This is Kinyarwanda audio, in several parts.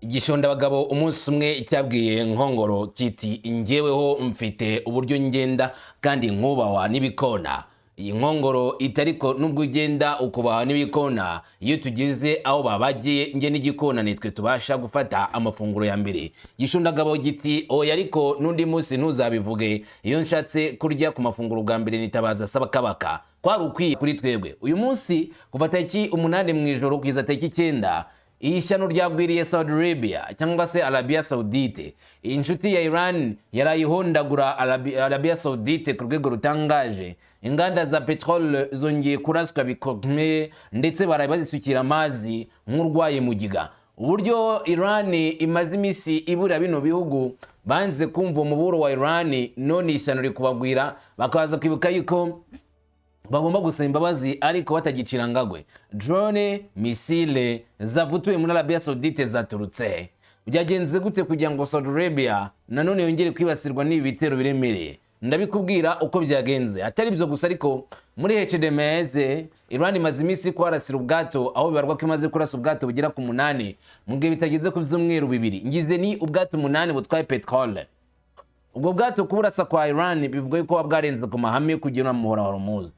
Igishondabagabo umunsi umwe cyabwiye Nkongoro kiti: "Njyeweho mfite uburyo ngenda kandi nkubahwa n'ibikona." Iyi Nkongoro iti: "Ariko nubwo ugenda ukubahwa n'ibikona, iyo tugeze aho babagiye, njye n'igikona nitwe tubasha gufata amafunguro ya mbere." Gishondagabo giti: "Oya, ariko n'undi munsi ntuzabivuge. Iyo nshatse kurya ku mafunguro bwa mbere nitabaza Sakabaka." Kwari ukwiye kuri twebwe. Uyu munsi kuva tariki 8 mu ijoro kugeza tariki 9, iyi shyano ryagwiriye Saudi Arabia cyangwa se Arabia Saudite. Iyi nshuti ya Iran yarayihondagura Arabia Saudite ku rwego rutangaje. Inganda za peteroli zongeye kuraswa bikomeye, ndetse baraye bazisukira amazi nk'urwaye mugiga. Uburyo Iran imaze iminsi ibura bino bihugu, banze kumva umuburo wa Iran, none ishyano rikubagwira, bakaza kwibuka yuko bagomba gusaba imbabazi ariko batagicira ngagwe. Drone, missile zavutuwe muri Arabia Saudite zaturutse? Byagenze gute kugira ngo Saudi Arabia nanone yongere kwibasirwa n'ibi bitero biremereye? Ndabikubwira uko byagenze. Atari ibyo gusa ariko, muri HDMZ Iran imaze iminsi kwarasira ubwato, aho bibarwa ko imaze kurasa ubwato bugera ku munani mu gihe bitageze ku byumweru 2. Ngize ni ubwato umunani butwaye petrole. Ubwo bwato kuburasa kwa Iran bivugwa yuko buba bwarenze ku mahame yo kugira mu muhora wa Hormuz.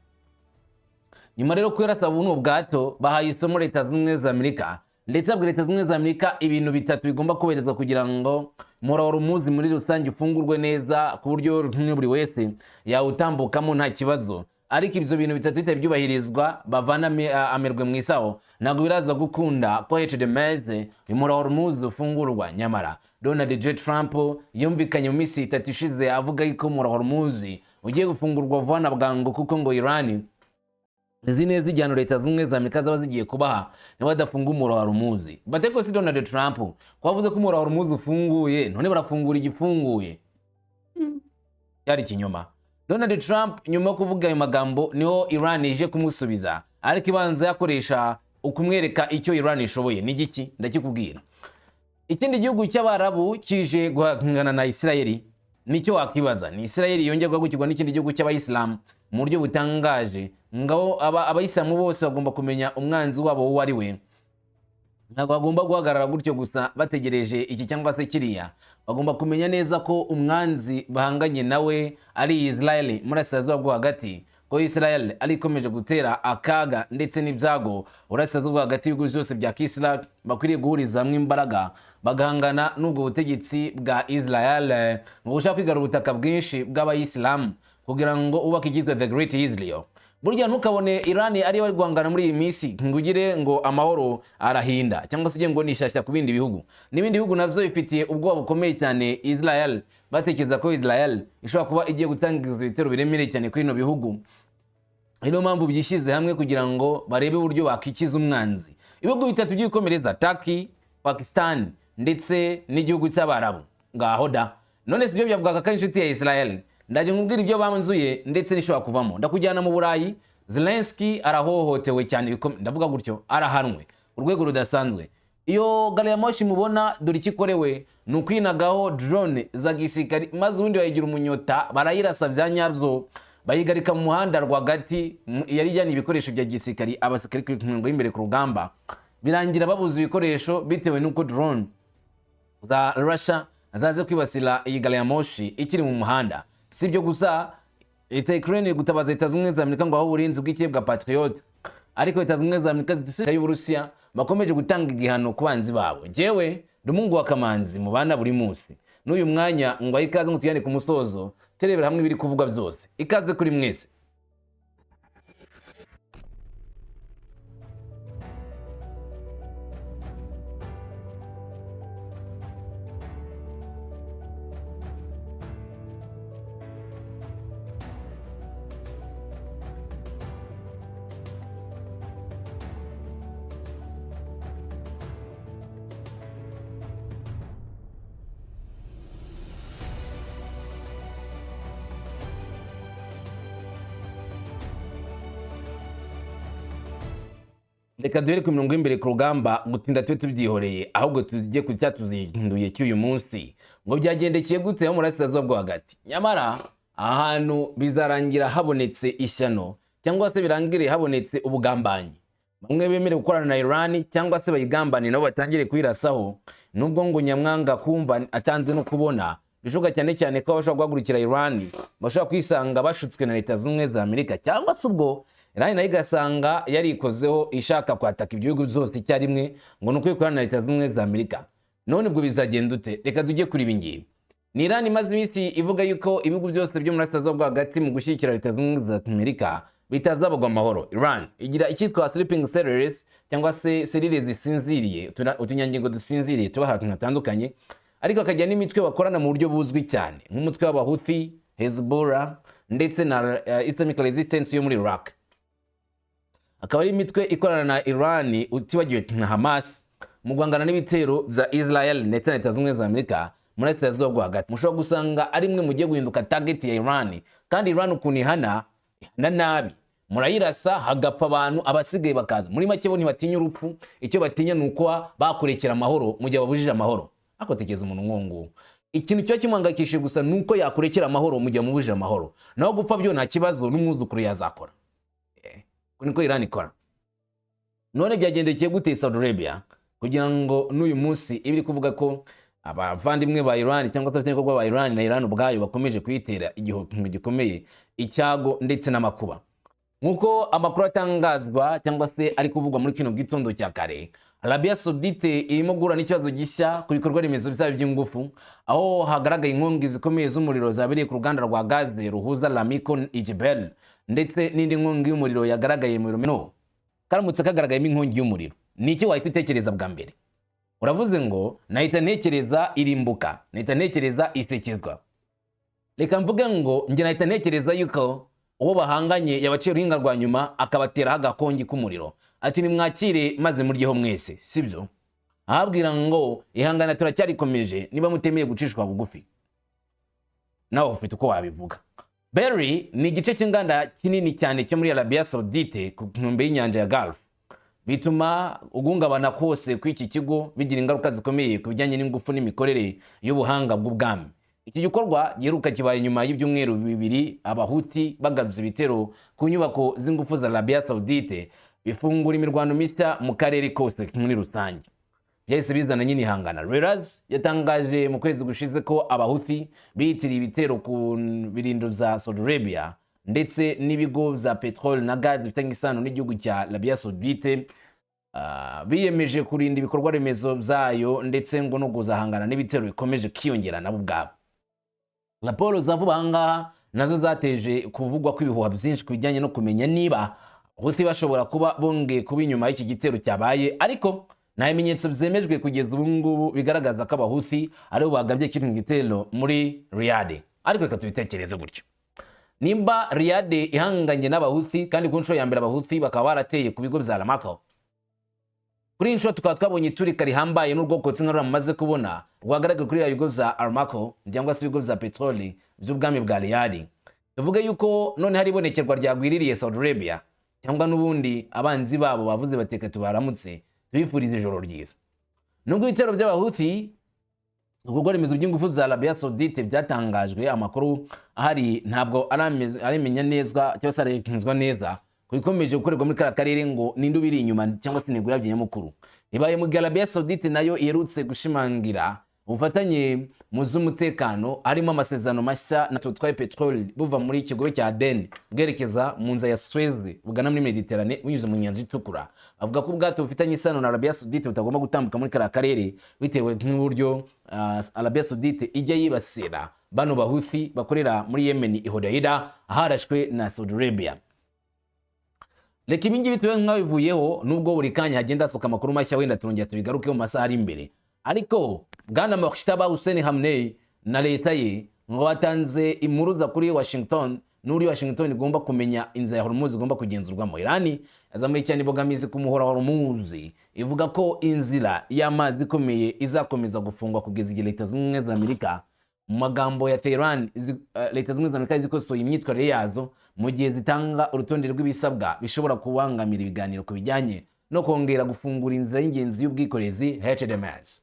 Nyuma rero kuyarasa buno bwato, bahaye isomo Leta Zunze Ubumwe za Amerika, ndetse babwira Leta Zunze Ubumwe za Amerika ibintu bitatu bigomba kubahirizwa kugira ngo umuhora wa Hormuz muri rusange ufungurwe neza, ku buryo buri wese yawutambukamo nta kibazo. Ariko ibyo bintu bitatu bitari byubahirizwa, bavana amerwe mu isaho, ntabwo biraza gukunda ko HDMZ, umuhora wa Hormuz, ufungurwa. Nyamara Donald J Trump yumvikanye mu minsi 3 ishize avuga yuko umuhora wa Hormuz ugiye gufungurwa vuba na bwangu, kuko ngo Iran izi neza igihano Leta Zunze Ubumwe za Amerika zaba zigiye kubaha niba badafunga umuhora wa Hormuz. Bateko si Donald Trump ko bavuze ko umuhora wa Hormuz ufunguye, none barafungura igifunguye? Cyari ikinyoma. Donald Trump nyuma yo kuvuga ayo magambo niho Iran ije kumusubiza, ariko ibanza yakoresha ukumwereka icyo Iran ishoboye. Ni igiki? Ndakikubwira. Ikindi gihugu cy'Abarabu kije guhangana na Isirayeli, nicyo wakwibaza. Ni Isirayeli yongeye guhagurukirwa n'ikindi gihugu cy'Abayisilamu mu buryo butangaje. Ngabo Abayisilamu bose bagomba kumenya umwanzi wabo uwo ari we. Ntabwo bagomba guhagarara gutyo gusa bategereje iki cyangwa se kiriya. Bagomba kumenya neza ko umwanzi bahanganye nawe ari Israel muri bwo hagati, ko Israel ari ikomeje gutera akaga ndetse n'ibyago Burasirazuba bwo hagati. Ibihugu byose bya Kisilamu bakwiriye guhuriza hamwe imbaraga, bagahangana n'ubwo butegetsi bwa Israel mu gushaka kwigarura ubutaka bwinshi bw'Abayisilamu kugira ngo ubake icyitwa The Great Israel. Burya ntukabone Iran ariyo bari guhangana muri iyi minsi ngo ugire ngo amahoro arahinda, cyangwa se ugire ngo ni ishyashya ku bindi bihugu. N'ibindi bihugu nabyo bifitiye ubwoba bukomeye cyane Israel, batekereza ko Israel ishobora kuba igiye gutangiza ibitero biremereye cyane kuri bino bihugu. Niyo mpamvu byishyize hamwe kugira ngo barebe uburyo bakikiza umwanzi. Ibihugu bitatu by'ibikomereza: Turkey, Pakistan ndetse n'igihugu cy'Abarabu. Ngaho da! None si byo byavugaga ko ari inshuti ya Israel? Ndaje nkubwira ibyo banzuye ndetse n'ishobora kuvamo. Ndakujyana mu Burayi. Zelensky arahohotewe cyane bikomeye, ndavuga gutyo, arahanwe urwego rudasanzwe. Iyo gari ya moshi mubona, dore icyo ikorewe: ni ukwinagaho drone za gisirikari, maze ubundi bayigira umunyota, barayirasa bya nyabyo, bayigarika mu muhanda rwagati. Yari ijyana ibikoresho bya gisirikari, abasirikari ku mirongo y'imbere ku rugamba. Birangira babuze ibikoresho bitewe n'uko drone za Russia zaze kwibasira iyi gari ya moshi ikiri mu muhanda. Si ibyo gusa, leta ya Ukraine iri gutabaza Leta Zunze Ubumwe za Amerika ngo aho uburinzi bw'ikirere bwa Patriot, ariko Leta Zunze Ubumwe za Amerika ziti y'Uburusiya bakomeje gutanga igihano ku banzi babo. Jewe ndi umuhungu wa Kamanzi mubana buri munsi n'uyu mwanya, ngo ahe ikaze ngo tujyane ku musozo, turebera hamwe ibiri kuvugwa byose. Ikaze kuri mwese. Reka duhere ku mirongo y'imbere ku rugamba. Gutinda tube tubyihoreye, ahubwo tujye ku cyatuzinduye cy'uyu munsi. Ngo byagendekeye gute ho Murasirazuba bwo Hagati? Nyamara ahantu bizarangira habonetse ishyano, cyangwa se birangire habonetse ubugambanyi. Bamwe bemerewe gukorana na Iran cyangwa se bayigambane, nabo batangire kuyirasaho, nubwo ngo nyamwanga kumva atanze no kubona. Bishoboka cyane cyane ko bashobora guhagurukira Iran bashobora kwisanga bashutswe na Leta Zunze Ubumwe za Amerika, cyangwa se ubwo Iran nayo igasanga yarikozeho ishaka kwataka ibyo bihugu byose icyarimwe, ngo ni uko ikorana na Leta Zunze Ubumwe za Amerika. None ubwo bizagenda ute? Reka tujye kuri ibi ngibi. Ni Iran imaze iminsi ivuga yuko ibihugu byose byo muri Burasirazuba bwo hagati mu gushyigikira Leta Zunze Ubumwe za Amerika bitazabagwa amahoro. Iran igira icyitwa sleeping cells, cyangwa se serire zisinziriye, utunyangingo dusinziriye tuba ahantu hatandukanye, ariko akagira n'imitwe bakorana mu buryo buzwi cyane nk'umutwe w'Abahuthi, Hezbollah ndetse na Islamic Resistance yo muri Iraq, akaba ari imitwe ikorana na Iran, utibagiwe na Hamas mu guhangana n'ibitero bya Israel ndetse na Leta Zunze Ubumwe za Amerika muri Burasirazuba bwo hagati. Mushobora gusanga ari mwe mugiye guhinduka target ya Iran, kandi Iran ukuntu ihana, ihana nabi. Murayirasa hagapfa abantu, abasigaye bakaza. Muri make, bo ntibatinya urupfu, icyo batinya ni uko bakurekera amahoro mu gihe babujije amahoro. Ariko tekereza umuntu nk'uwo nguwo, ikintu kiba kimuhangayikishije gusa ni uko yakurekera amahoro mu gihe amubujije amahoro, naho gupfa byo nta kibazo, n'umwuzukuru yazakora. Uko niko Iran ikora. None byagendekeye gute Saudi Arabia kugira ngo n'uyu munsi iba iri kuvuga ko abavandimwe ba Iran cyangwa se abafatanyabikorwa ba Iran na Iran ubwayo bakomeje kuyitera igihombo gikomeye, icyago ndetse n'amakuba? Nk'uko amakuru atangazwa cyangwa se ari kuvugwa muri kino gitondo cya kare, Arabia Saudite irimo guhura n'ikibazo gishya ku bikorwa remezo byayo by'ingufu, aho hagaragaye inkongi zikomeye z'umuriro zabereye ku ruganda rwa gaze ruhuza Aramco i Jubail, ndetse n'indi nkongi y'umuriro yagaragaye mu no karamutse kagaragayemo inkongi y'umuriro, ni iki wahita utekereza bwa mbere? Uravuze ngo nahita ntekereza irimbuka, nahita ntekereza isekezwa. Reka mvuge ngo njye nahita ntekereza yuko uwo bahanganye yabaciye uruhinga rwa nyuma, akabateraho agakongi k'umuriro, ati: "Nimwakire maze muryeho mwese." Sibyo? Ahabwira ngo ihangana turacyarikomeje niba mutemeye gucishwa bugufi. Nawe ufite uko wabivuga. Berry ni igice cy'inganda kinini cyane cyo muri Arabia Saudite ku nkombe y'inyanja ya Gulf, bituma uguhungabana kose kw'iki kigo bigira ingaruka zikomeye ku bijyanye n'ingufu n'imikorere y'ubuhanga bw'ubwami. Iki gikorwa giheruka kibaye nyuma y'ibyumweru 2 Abahuti bagabye ibitero ku nyubako z'ingufu za Arabia Saudite, bifungura imirwano mishya mu karere kose muri rusange. Byahise bizana nyine ihangana. Reuters yatangaje mu kwezi gushize ko Abahuti biyitiriye ibitero ku birindiro bya Saudi Arabia ndetse n'ibigo bya peteroli na gazi bifitanye isano n'igihugu cya Arabia Saudite. Biyemeje kurinda ibikorwa remezo byayo ndetse ngo no kuzahangana n'ibitero bikomeje kwiyongera nabo ubwabo. Raporo za vuba aha ngaha nazo zateje kuvugwa kw'ibihuha byinshi ku bijyanye no kumenya niba Abahuti bashobora kuba bongeye kuba inyuma y'iki gitero cyabaye, ariko nta bimenyetso byemejwe kugeza ubu ngubu bigaragaza ko Abahuti aribo bagabye kino gitero muri Riyadh. Ariko reka tubitekereze gutyo: nimba Riyadh ihanganye n'Abahuti, kandi ku nshuro ya mbere Abahuti bakaba barateye ku bigo bya Aramco, kuri iyi nshuro tukaba twabonye iturika rihambaye n'urwokotsi nka mumaze kubona rwagaragaye kuri bigo bya Aramco cyangwa se ibigo bya peteroli by'ubwami bwa Riyadh, tuvuge yuko none hari ibonekerwa ryagwiririye Saudi Arabia, cyangwa n'ubundi abanzi babo bavuze bateka tubaramutse, tubifuriza ijoro ryiza? Nubwo ibitero by'Abahuti ibikorwa remezo by'ingufu za Arabia Saudite byatangajwe, amakuru ahari ntabwo aramenya neza cyangwa se aremezwa neza ku bikomeje gukorerwa muri kariya karere, ngo ninde ubiri inyuma cyangwa se intego yabyo nyamukuru. Ibaye mu gihe Arabia Saudite nayo iherutse gushimangira ubufatanye mu z'umutekano, harimo amasezerano mashya na tutwaye peteroli buva muri kigobe cya Aden bwerekeza mu nzira ya Suez bugana muri Mediterane bunyuze mu nyanja itukura. Avuga ko ubwato bufitanye isano na Arabia Saudite butagomba gutambuka muri kariya karere, bitewe n'uburyo Arabia Saudite ijya yibasira bano Bahuthi bakorera muri Yemen i Hodeida, aharashwe na Saudi Arabia. Reka ibi ngibi tube nk'abivuyeho, nubwo buri kanya hagenda hasohoka amakuru mashya, wenda turongera tubigarukeho mu masaha ari imbere. Ariko bwana Mojtaba Hussein Khamenei na leta ye ngo batanze impuruza kuri Washington, n'uri Washington igomba kumenya inzira ya Hormuz igomba kugenzurwamo. Irani yazamuye cyane imbogamizi ku muhora wa Hormuz, ivuga ko inzira y'amazi ikomeye izakomeza gufungwa kugeza igihe Leta Zunze Ubumwe za Amerika, mu magambo ya Tehran, Leta Zunze Ubumwe za Amerika zikosoye imyitwarire yazo, mu gihe zitanga urutonde rw'ibisabwa bishobora kubangamira ibiganiro ku bijyanye no kongera gufungura inzira y'ingenzi y'ubwikorezi HDMS.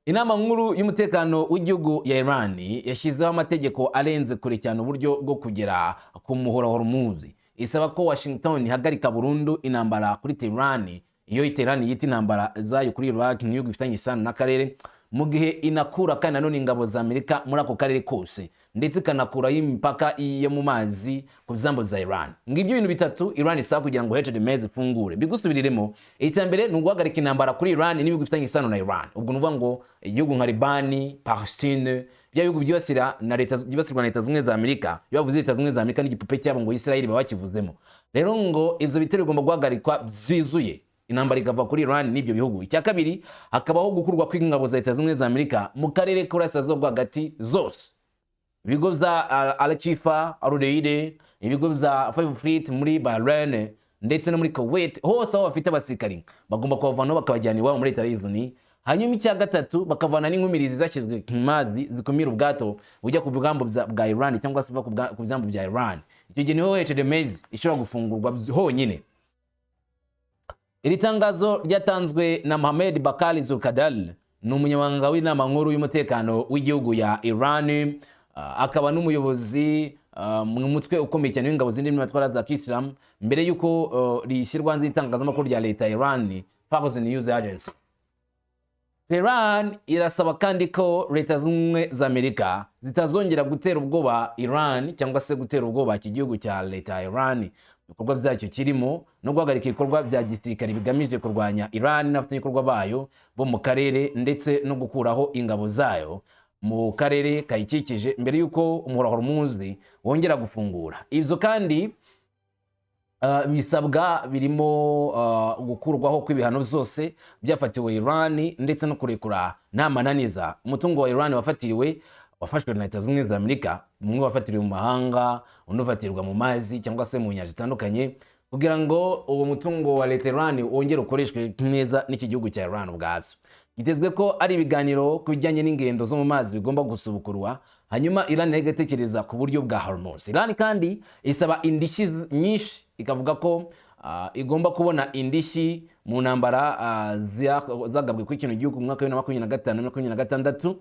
Inama nkuru y'umutekano w'igihugu ya Iran yashyizeho amategeko arenze kure cyane uburyo bwo kugera ku muhora Hormuz. Isaba ko Washington ihagarika burundu intambara kuri Tehran, iyo Tehran yita intambara zayo kuri Iraq nk'ibihugu bifitanye isano n'akarere, mu gihe inakura kandi nanone ingabo za Amerika muri ako karere kose, ndetse ikanakuraho imipaka yo mu mazi ku byambu bya Iran. Ngibyo ibintu bitatu Iran isaba kugira ngo Hormuz ifungure. Bigusubiriremo: icya mbere ni uguhagarika intambara kuri Iran n'ibihugu bifitanye isano na Iran. Ubwo ni ukuvuga ngo igihugu nka Libani, Palestine, bya bihugu byibasira na leta, byibasirwa na Leta Zunze Ubumwe za Amerika. Iyo bavuze Leta Zunze Ubumwe za Amerika n'igipupe cyabo ngo Israel, baba bakivuzemo. Rero ngo ivyo bitero bigomba guhagarikwa byuzuye, intambara ikava kuri Iran n'ibyo bihugu. Icya kabiri, hakabaho gukurwa kw'ingabo za Leta Zunze Ubumwe za Amerika mu karere k'Uburasirazuba bwo Hagati zose, ibigo bya Al-Chifa, Al-Udeid, ibigo bya Five Fleet muri Bahrain ndetse no muri Kuwait, hose aho bafite abasirikari bagomba kubavanaho bakabajyana iwabo muri Leta Zunze. Hanyuma icya gatatu, bakavana n'inkumirizi zashyizwe mu mazi zikumira ubwato bujya ku bwambu bwa Iran cyangwa se buva ku byambu bya Iran. Icyo gihe niho Hormuz ishobora gufungurwa honyine. Iri tangazo ryatanzwe na Mohamed Bakari Zulkadal, ni umunyamabanga w'inama nkuru y'umutekano w'igihugu ya Iran, akaba n'umuyobozi mu mutwe ukomeye cyane w'ingabo zindi n'amatwara za Kisilamu, mbere y'uko rishyirwa hanze y'itangazamakuru rya leta ya Iran, Fars News Agency. Tehran irasaba kandi ko Leta Zunze Ubumwe za Amerika zitazongera gutera ubwoba Iran cyangwa se gutera ubwoba iki gihugu cya leta ya Iran, ibikorwa byacyo kirimo no guhagarika ibikorwa bya gisirikare bigamije kurwanya Iran n'abafatanyabikorwa bayo bo mu karere, ndetse no gukuraho ingabo zayo mu karere kayikikije mbere y'uko umuhora wa Hormuz wongera gufungura. Ibyo kandi bisabwa birimo gukurwaho kw'ibihano byose byafatiwe Iran, ndetse no kurekura nta mananiza umutungo wa Iran wafatiriwe, wafashwe na Leta Zunze Ubumwe za Amerika, umwe wafatiriwe mu mahanga, undi ufatirwa mu mazi cyangwa se mu nyanja zitandukanye, kugira ngo uwo mutungo wa leta Iran wongere ukoreshwe neza n'iki gihugu cya Iran ubwazo. Gitezwe ko ari ibiganiro ku bijyanye n'ingendo zo mu mazi bigomba gusubukurwa, hanyuma Iran nayo igatekereza ku buryo bwa Hormuz. Iran kandi isaba indishyi nyinshi, ikavuga ko igomba kubona indishyi mu ntambara zagabwe kuri kino gihugu mu mwaka wa 2025 na 26.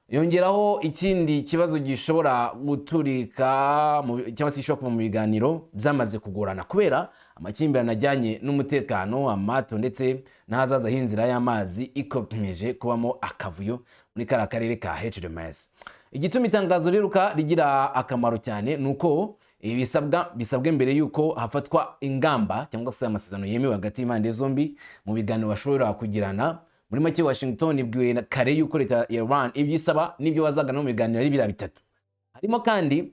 Yongeraho ikindi kibazo gishobora guturika cyangwa se gishobora kuva mu biganiro byamaze kugorana kubera amakimbirane ajyanye n'umutekano, amato ndetse n'ahazaza h'inzira y'amazi ikomeje kubamo akavuyo muri kariya karere ka Hormuz. Igituma itangazo riruka rigira akamaro cyane ni uko ibi bisabwa bisabwe mbere y'uko hafatwa ingamba cyangwa se amasezerano yemewe hagati y'impande zombi mu biganiro bashobora kugirana. Muri make, Washington ibwiwe kare y'uko leta ya Iran ibyo isaba n'ibyo bazagana mu biganiro ari biriya bitatu. Harimo kandi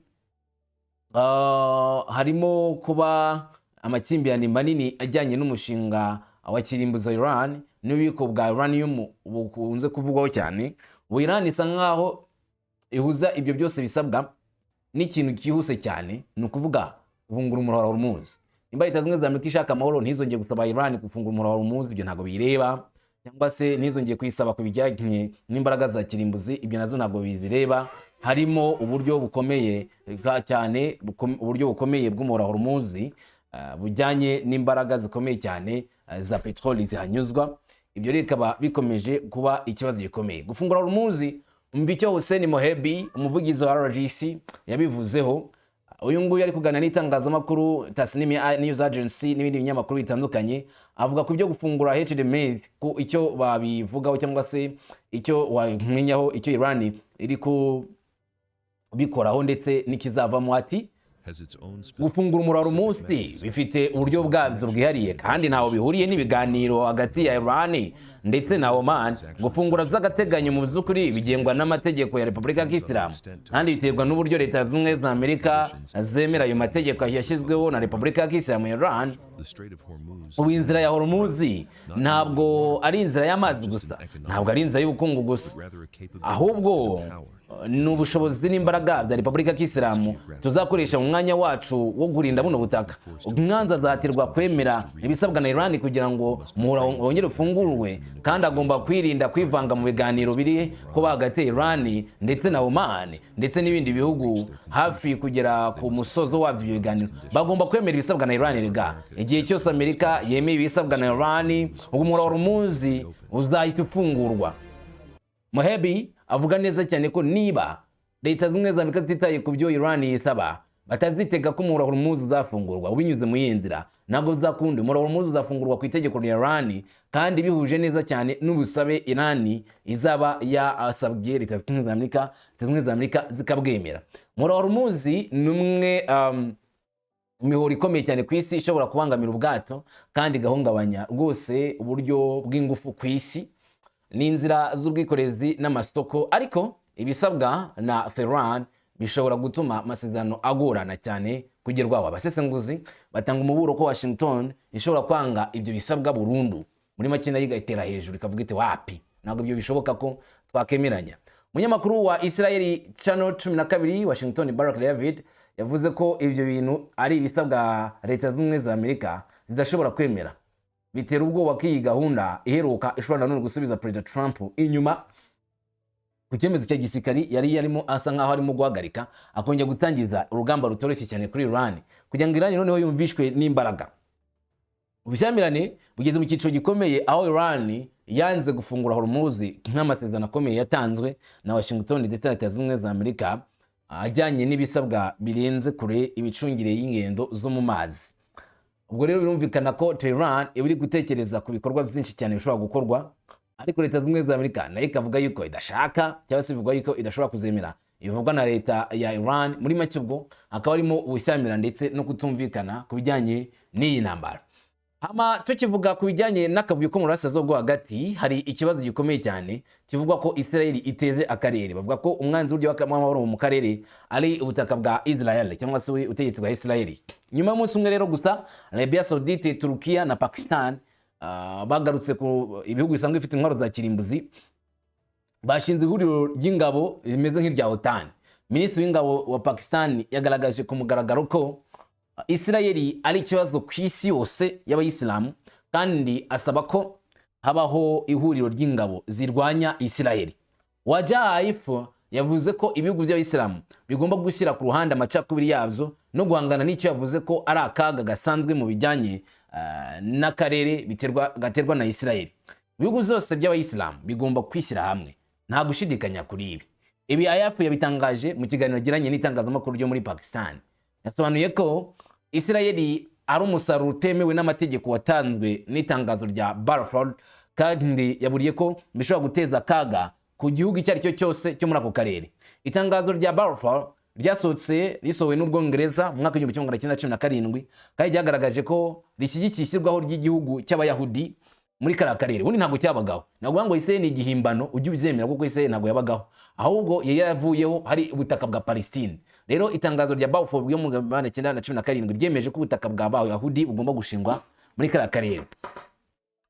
harimo kuba amakimbirane manini ajyanye n'umushinga wa kirimbuzi wa Iran n'ububiko bwa uranium bukunze kuvugwaho cyane. Ubu Iran isa nkaho ihuza ibyo byose bisabwa n'ikintu cyihuse cyane, ni ukuvuga gufungura umuhora wa Hormuz. Nimba Leta Zunze Ubumwe za Amerika ishaka amahoro, ntizongeye gusaba Iran gufungura umuhora wa Hormuz, ibyo ntabwo biyireba, cyangwa se ntizongeye kuyisaba ku bijyanye n'imbaraga za kirimbuzi, ibyo nazo ntabwo bizireba. Harimo uburyo bukomeye cyane, uburyo bukomeye bw'umuhora wa Hormuz, bujyanye n'imbaraga zikomeye cyane za peteroli zihanyuzwa. Ibyo rero bikaba bikomeje kuba ikibazo gikomeye gufungura Hormuz. Umva icyo Hussein Mohebi, umuvugizi wa IRGC, yabivuzeho. Uyu nguyu ari kuganira n'itangazamakuru Tasnim News Agency n'ibindi binyamakuru bitandukanye, avuga ku byo gufungura Hormuz, ku icyo babivugaho cyangwa se icyo wamenyaho, icyo Iran iri kubikoraho ndetse n'ikizavamo. Ati: has its own "Gufungura umuhora wa Hormuz bifite uburyo bwabyo bwihariye kandi ntaho bihuriye n'ibiganiro hagati ya Iran ndetse na Oman. Gufungura by'agateganyo mu by'ukuri bigengwa n'amategeko ya Repubulika ya Kisilamu, kandi biterwa n'uburyo Leta Zunze Ubumwe za Amerika zemera ayo mategeko yashyizweho na Repubulika ya Kisilamu ya Iran. The Strait of Hormuz Ubu inzira ya Hormuz ntabwo ari inzira y'amazi gusa, ntabwo ari inzira y'ubukungu gusa, rather a capability ahubwo and a power. ni ubushobozi n'imbaraga bya Repubulika ya Kisilamu tuzakoresha mu mwanya wacu wo kurinda buno butaka. Umwanzi azatirwa kwemera ibisabwa na Iran kugira ngo umuhora wongere ufungurwe, kandi agomba kwirinda kwivanga mu biganiro biri kuba hagati ya Iran ndetse na Oman ndetse n'ibindi bihugu hafi kugera ku musozo wabyo. Ibyo biganiro bagomba kwemera ibisabwa na Iran. Rega igihe cyose Amerika yemeye ibisabwa na Iran, ubwo umuhora wa Hormuz uzahita ufungurwa." Mohebi avuga neza cyane ko niba Leta Zunze Ubumwe za Amerika zititaye ku byo Iran yisaba, Batazitega ko umuhora Hormuz uzafungurwa binyuze muri iyi nzira, ntabwo bizakunda. Umuhora Hormuz uzafungurwa ku itegeko rya Iran kandi bihuje neza cyane n'ubusabe Iran izaba yasabye Leta Zunze Ubumwe za Amerika, Leta Zunze Ubumwe za Amerika zikabwemera. Umuhora Hormuz ni umwe imihoro ikomeye cyane ku isi ishobora kubangamira ubwato kandi igahungabanya rwose uburyo bw'ingufu ku isi n'inzira z'ubwikorezi n'amasoko. Ariko ibisabwa na Tehran bishobora gutuma amasezerano agorana cyane kugerwaho. Abasesenguzi batanga umuburo ko Washington ishobora kwanga ibyo bisabwa burundu, muri make nayo igahitera hejuru ikavuga iti: "Wapi, ntabwo ibyo bishoboka ko twakemeranya." Umunyamakuru wa Israel Channel 12 Washington, Barak David, yavuze ko ibyo bintu ari ibisabwa Leta Zunze Ubumwe za Amerika zidashobora kwemera. Bitera ubwoba ko iyi gahunda iheruka ishobora nanone gusubiza Perezida Trump inyuma ku cyemezo cya gisirikari yari yarimo, asa nkaho arimo guhagarika, akongera gutangiza urugamba rutoroshye cyane kuri Iran kugira ngo Iran noneho yumvishwe n'imbaraga. Ubushyamirane bugeze mu cyiciro gikomeye aho Iran yanze gufungura Hormuz nk'amasezerano akomeye yatanzwe na Washington ndetse na Leta Zunze Ubumwe za Amerika ajyanye n'ibisabwa birenze kure imicungire y'ingendo zo mu mazi. Ubwo rero birumvikana ko Tehran iba iri gutekereza ku bikorwa byinshi cyane bishobora gukorwa, ariko Leta Zunze Ubumwe za Amerika nayo ikavuga yuko idashaka, cyangwa se bivugwa yuko idashobora kuzemera ibivugwa na leta ya Iran. Muri make ubwo hakaba harimo ubushyamirane ndetse no kutumvikana ku bijyanye n'iyi ntambara. Hama tukivuga ku bijyanye n'akavuyo ko mu burasirazuba bwo hagati, hari ikibazo gikomeye cyane kivugwa ko Israel iteze akarere. Bavuga ko umwanzi w'uburyo w'amahoro mu karere ari ubutaka bwa Israel cyangwa se ubutegetsi bwa Israel. Nyuma y'umunsi umwe rero gusa Arabia Saudite, Turukiya na Pakistan bagarutse ku ibihugu bisanzwe bifite intwaro za kirimbuzi, bashinze ihuriro ry'ingabo rimeze nk'irya OTAN. Minisitiri w'ingabo wa Pakistan yagaragaje ku mugaragaro ko Isirayeli ari ikibazo ku isi yose y'abayisilamu, kandi asaba ko habaho ihuriro ry'ingabo zirwanya Isirayeli. Wajaif yavuze ko ibihugu by'abayisilamu bigomba gushyira ku ruhande amacakubiri yabyo no guhangana n'icyo yavuze ko ari akaga gasanzwe mu bijyanye n'akarere gaterwa na Isirayeli. Ibihugu byose by'abayisilamu bigomba kwishyira hamwe, nta gushidikanya kuri ibi. Ibi Ayafu yabitangaje mu kiganiro yagiranye n'itangazamakuru ryo muri Pakistan. Yasobanuye ko Isirayeli ari umusaruro utemewe n'amategeko watanzwe n'itangazo rya Balfour, kandi yaburiye ko bishobora guteza akaga ku gihugu icyo ari cyo cyose cyo muri ako karere. Itangazo rya Balfour ryasohotse, risohowe n'Ubwongereza mu mwaka w'1917, kandi ryagaragaje ko rishyigikiye ishyirwaho ry'igihugu cy'Abayahudi muri kariya karere. Ubundi ntabwo cyabagaho. Ntabwo ngo Isirayeli ni igihimbano, ujye ubyemera, kuko Isirayeli ntabwo yabagaho, ahubwo yari yaravuyeho, hari ubutaka bwa Palestine. Rero itangazo rya Balfour ryo mu 1917 ryemeje ko ubutaka bwa Bayahudi bugomba gushingwa muri kariya karere.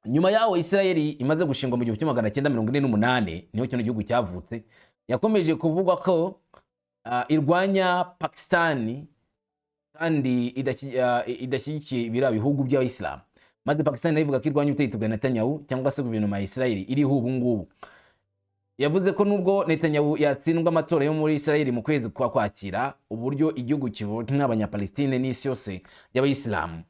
Nyuma yaho Isirayeli imaze gushingwa mu 1948, niho kino gihugu cyavutse. Yakomeje kuvugwa ko irwanya Pakistani kandi idashyigikiye biriya bihugu by'abayisilamu, maze Pakistani nayo ivuga ko irwanya ubutegetsi bwa Netanyahu cyangwa se guverinoma ya Isirayeli iriho ubu ngubu. Yavuze ko nubwo Netanyahu yatsindwa amatora yo muri Isirayeli mu kwezi kwa Kwakira, uburyo igihugu kivota n'Abanyapalestine n'isi yose y'abayisilamu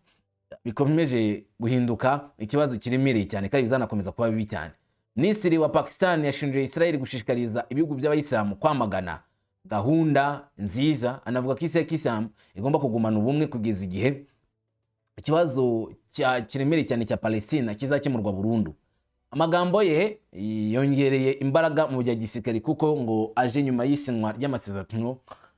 bikomeje guhinduka ikibazo kiremereye cyane kandi bizanakomeza kuba bibi cyane. Minisitiri wa Pakistan yashinje Israel gushishikariza ibihugu by'abayisilamu kwamagana gahunda nziza, anavuga ko isi ya kisilamu igomba kugumana ubumwe kugeza igihe ikibazo kiremereye cyane cya Palestina kizakemurwa burundu. Amagambo ye yongereye imbaraga mu bya gisirikare kuko ngo aje nyuma y'isinywa ry'amasezerano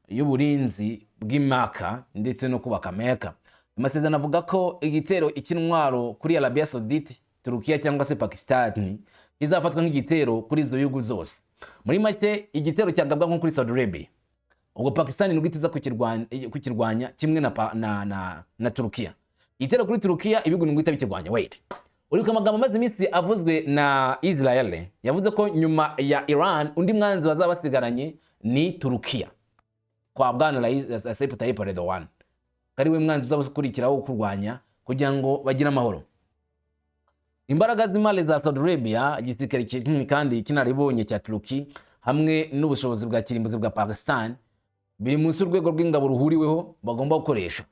y'uburinzi bw'imaka ndetse no kubaka Meka. Amasezerano avuga ko igitero cy'intwaro kuri Arabia Saudite, Turukiya cyangwa se Pakistan kizafatwa nk'igitero kuri izo bihugu zose. Muri make, igitero cyagabwa nko kuri Saudi Arabia, ubwo Pakistan nibwo itiza kukirwanya kimwe na Turukiya. Igitero kuri Turukiya, ibihugu nibwo ihita bikirwanya. Wait, uribuka amagambo amaze iminsi avuzwe na Israel? Yavuze ko nyuma ya Iran undi mwanzi bazaba basigaranye ni Turukiya kwa bwana Recep Tayyip Erdogan, ko ari we mwanzi uzaba ukurikiraho wo kurwanya kugira ngo bagire amahoro. Imbaraga z'imari za Saudi Arabia, igisirikare kinini kandi kinaribonye cya Turuki, hamwe n'ubushobozi bwa kirimbuzi bwa Pakistan biri munsi y'urwego rw'ingabo ruhuriweho bagomba gukoresha.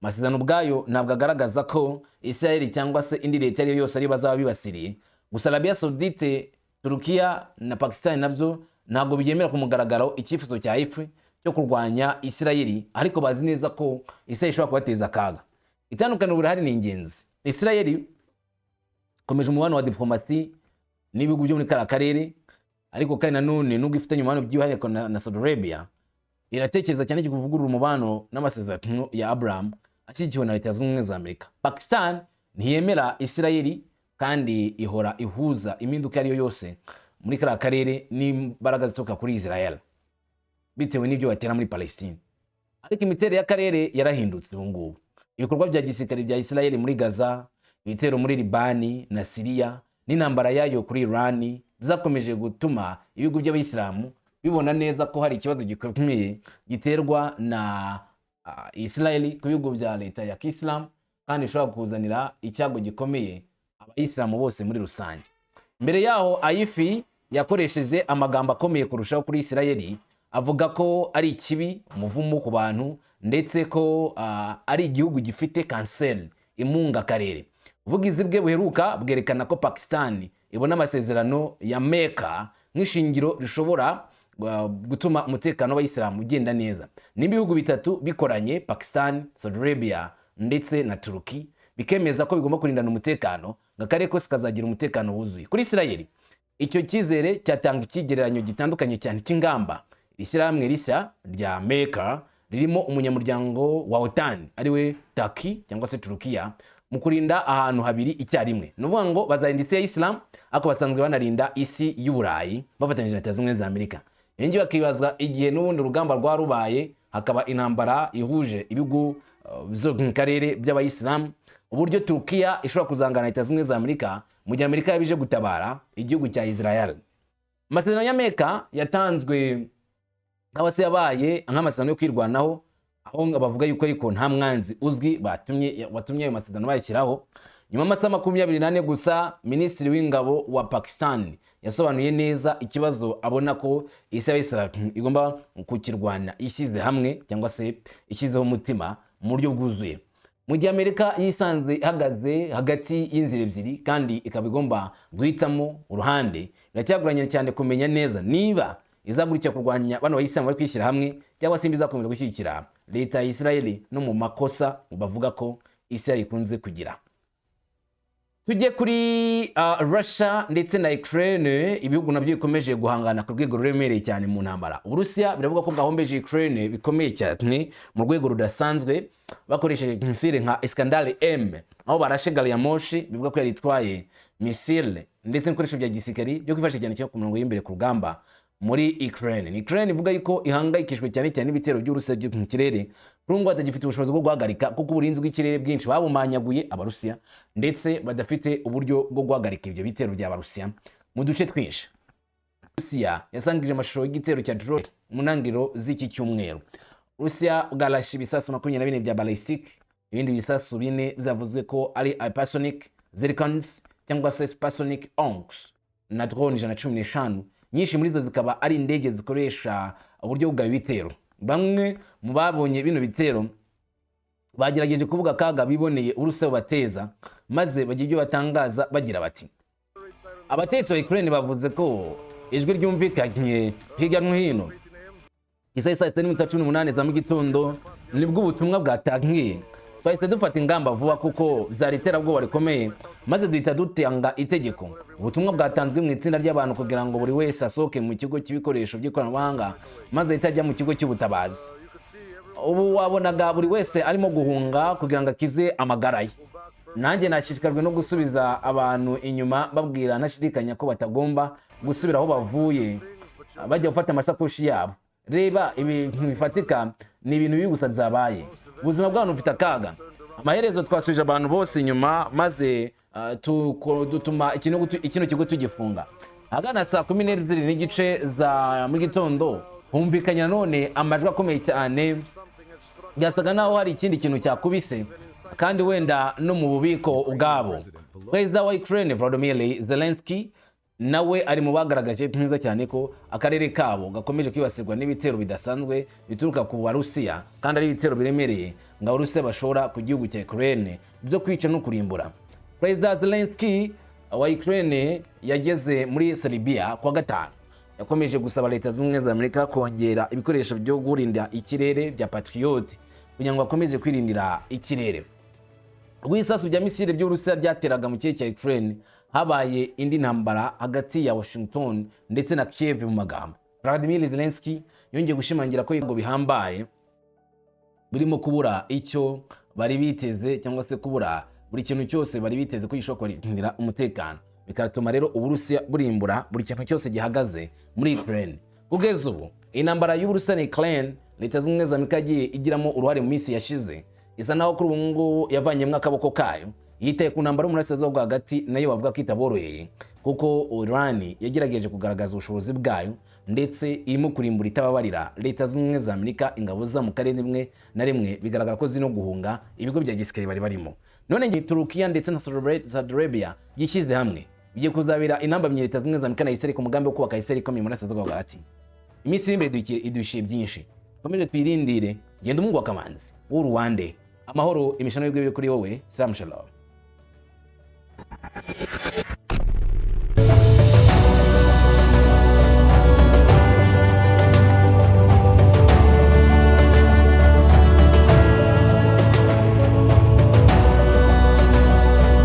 Amasezerano ubwayo ntabwo agaragaza ko Israel cyangwa se indi leta ariyo yose ariyo bazaba bibasiriye. Gusa Arabia Saudite, Turukiya na Pakistan nabyo ntabwo byemera ku mugaragaro icyifuzo cya ifu cyo kurwanya Isirayeli, ariko bazi neza ko Isirayeli ishobora kubateza akaga. Itandukaniro burahari, ni ingenzi. Isirayeli ikomeje umubano wa diplomasi n'ibihugu byo muri kariya karere, ariko kandi nanone nubwo ifitanye umubano by'umwihariko na Saudi Arabia, iratekereza cyane kuvugurura umubano n'amasezerano ya Abraham ashyigikiwe na Leta Zunze Ubumwe za Amerika. Pakistan ntiyemera Isirayeli kandi ihora ihuza impinduka iyo ari yo yose muri kariya karere n'imbaraga zituruka kuri Israel bitewe n'ibyo batera muri Palestine. Ariko imiterere y'akarere yarahindutse ubu ngubu. Ibikorwa bya gisirikare bya Israel muri Gaza, ibitero muri Libani na Siriya n'intambara yayo kuri Irani byakomeje gutuma ibihugu by'Abayisilamu bibona neza ko hari ikibazo gikomeye giterwa na Israel ku bihugu bya leta ya Kisilamu, kandi ishobora kuzanira icyago gikomeye Abayisilamu bose muri rusange. Mbere yaho, Ayifi yakoresheje amagambo akomeye kurushaho kuri Isirayeli, avuga ko ari ikibi, umuvumo ku bantu, ndetse ko ari igihugu gifite kanseri imunga akarere. Ubuvugizi bwe buheruka bwerekana ko Pakistan ibona amasezerano ya Meka nk'ishingiro rishobora gutuma umutekano w'Abayisilamu ugenda neza. N'ibihugu bitatu bikoranye, Pakistan, Saudi Arabia ndetse na Turuki, bikemeza ko bigomba kurindana umutekano, ngo akarere kose kazagira umutekano wuzuye. Kuri Isirayeli, icyo cyizere cyatanga ikigereranyo gitandukanye cyane cy'ingamba. Ishyirahamwe rishya rya Meka ririmo umunyamuryango wa OTAN, ariwe Turkey cyangwa se Turukiya, mu kurinda ahantu habiri icyarimwe. Ni ukuvuga ngo bazarinda isi ya Isilamu, ariko basanzwe banarinda isi y'Uburayi bafatanyije na Leta Zunze Ubumwe za Amerika. Ibi ngibi bakibazwa igihe n'ubundi urugamba rwarubaye, hakaba intambara ihuje ibihugu byo mu karere by'Abayisilamu, uburyo Turukiya ishobora kuzangana na Leta Zunze Ubumwe za Amerika mu gihe Amerika yabije gutabara igihugu cya Israel. Amasezerano ya Meka yatanzwe nk'aho se yabaye nk'amasezerano yo kwirwanaho, aho bavuga yuko ariko nta mwanzi uzwi batumye watumye ayo masezerano bayashyiraho. Nyuma y'amasaha 24 gusa, minisitiri w'ingabo wa Pakistan yasobanuye neza ikibazo abona ko isi y'Abayisilamu igomba kukirwana ishyize hamwe cyangwa se ishyizeho umutima mu buryo bwuzuye. Mu gihe Amerika yisanze ihagaze hagati y'inzira ebyiri kandi ikaba igomba guhitamo uruhande, biracyagoranye cyane kumenya neza niba izagurukira kurwanya bano bayisilamu bari kwishyira hamwe, cyangwa se izakomeza gushyigikira leta ya Isirayeli no mu makosa bavuga ko Isirayeli ikunze kugira. Tujye kuri Russia ndetse na Ukraine, ibihugu nabyo bikomeje guhangana ku rwego ruremereye cyane mu ntambara. Uburusiya biravuga ko bwahombeje Ukraine bikomeye cyane mu rwego rudasanzwe, bakoresheje misile nka Iskander M, aho barashe gari ya moshi bivuga ko yari itwaye misile ndetse n'ibikoresho bya gisirikari byo kwifashisha cyane cyane ku mirongo y'imbere ku rugamba muri Ukraine. Ni Ukraine ivuga yuko ihangayikishijwe cyane cyane n'ibitero by'Uburusiya byo mu kirere, kuri ubu batagifite ubushobozi bwo guhagarika, kuko uburinzi bw'ikirere bwinshi babumanyaguye Abarusiya, ndetse badafite uburyo bwo guhagarika ibyo bitero by'Abarusiya mu duce twinshi. Rusiya yasangije amashusho y'igitero cya drone mu ntangiriro z'iki cyumweru. Rusiya bwarashe ibisasu 24 bya ballistic, ibindi bisasu bine byavuzwe ko ari hypersonic Zircons cyangwa se supersonic Onks, na drone 115, nyinshi muri zo zikaba ari indege zikoresha uburyo bwa ibitero. Bamwe mu babonye bino bitero bagerageje kuvuga akaga biboneye Uburusiya bubateza, maze bagira ibyo batangaza bagira bati: "Abatetsi ba Ukraine bavuze ko ijwi ryumvikanye hirya no hino isaha saa 6:18 za mu gitondo, nibwo ubutumwa bwatangiye. Twahise dufata ingamba vuba kuko byari iterabwoba rikomeye, maze duhita dutanga itegeko. Ubutumwa bwatanzwe mu itsinda ry'abantu kugira ngo buri wese asohoke mu kigo cy'ibikoresho by'ikoranabuhanga, maze ahite ajya mu kigo cy'ubutabazi. Ubu wabonaga buri wese arimo guhunga kugira ngo akize amagara ye. Nanjye nashishikajwe no gusubiza abantu inyuma, babwira ntashidikanya ko batagomba gusubira aho bavuye bajya gufata amasakoshi yabo. Reba, ibintu bifatika ni ibintu bibi gusa byabaye. Ubuzima bw'abantu bufite akaga. Amaherezo twasubije abantu bose inyuma, maze dutuma kino kigo tugifunga." Ahagana saa 12:30 za mu gitondo humvikanye nanone amajwi akomeye cyane, byasaga naho hari ikindi kintu cyakubise kandi wenda no mu bubiko ubwabo. Perezida wa Ukraine Volodymyr Zelensky nawe ari mu bagaragaje neza cyane ko akarere kabo gakomeje kwibasirwa n'ibitero bidasanzwe bituruka ku Barusiya, kandi ari ibitero biremereye ngo Abarusiya bashora ku gihugu cya Ukraine byo kwica no kurimbura. Perezida Zelensky wa Ukraine yageze muri Serbia kuwa gatanu. Yakomeje gusaba Leta Zunze Ubumwe za Amerika kongera ibikoresho byo kurinda ikirere bya Patriot kugira ngo akomeze kwirindira ikirere. Ubwo ibisasu bya misile by'Uburusiya byateraga mu kirere cya Ukraine, habaye indi ntambara hagati ya Washington ndetse na Kiev mu magambo. Vladimir Zelensky yongeye gushimangira ko ibihugu bihambaye birimo kubura icyo bari biteze, cyangwa se kubura buri kintu cyose bari biteze ko gishobora kubarindira umutekano, bigatuma rero Uburusiya burimbura buri kintu cyose gihagaze muri Ukraine. Kugeza ubu intambara y'Uburusiya na Ukraine, Leta Zunze Ubumwe za Amerika yagiye igiramo uruhare mu minsi yashize, isa naho kuri ubu ngubu yavanyemo akaboko kayo, yitaye ku ntambara y'Umurasirazuba bwo Hagati, nayo bavuga ko itaboroheye, kuko Iran yagerageje kugaragaza ubushobozi bwayo, ndetse irimo kurimbura itababarira Leta Zunze Ubumwe za Amerika. Ingabo za mu karere rimwe na rimwe bigaragara ko zino guhunga ibigo bya gisirikare bari barimo. None ngiye Turukiya ndetse na Saudi Arabia byishyize hamwe, bigiye kuzabera intambamyi Leta Zunze Ubumwe za Amerika na Israel ku mugambi wo kubaka Israel ikomeye mu Burasirazuba bwo Hagati. Iminsi iri imbere iduhishiye byinshi, dukomeje twirindire. Genda umuhungu wa Kamanzi w'Uruwande. Amahoro, imishano y'ubwo kuri wowe. Salam, shalom.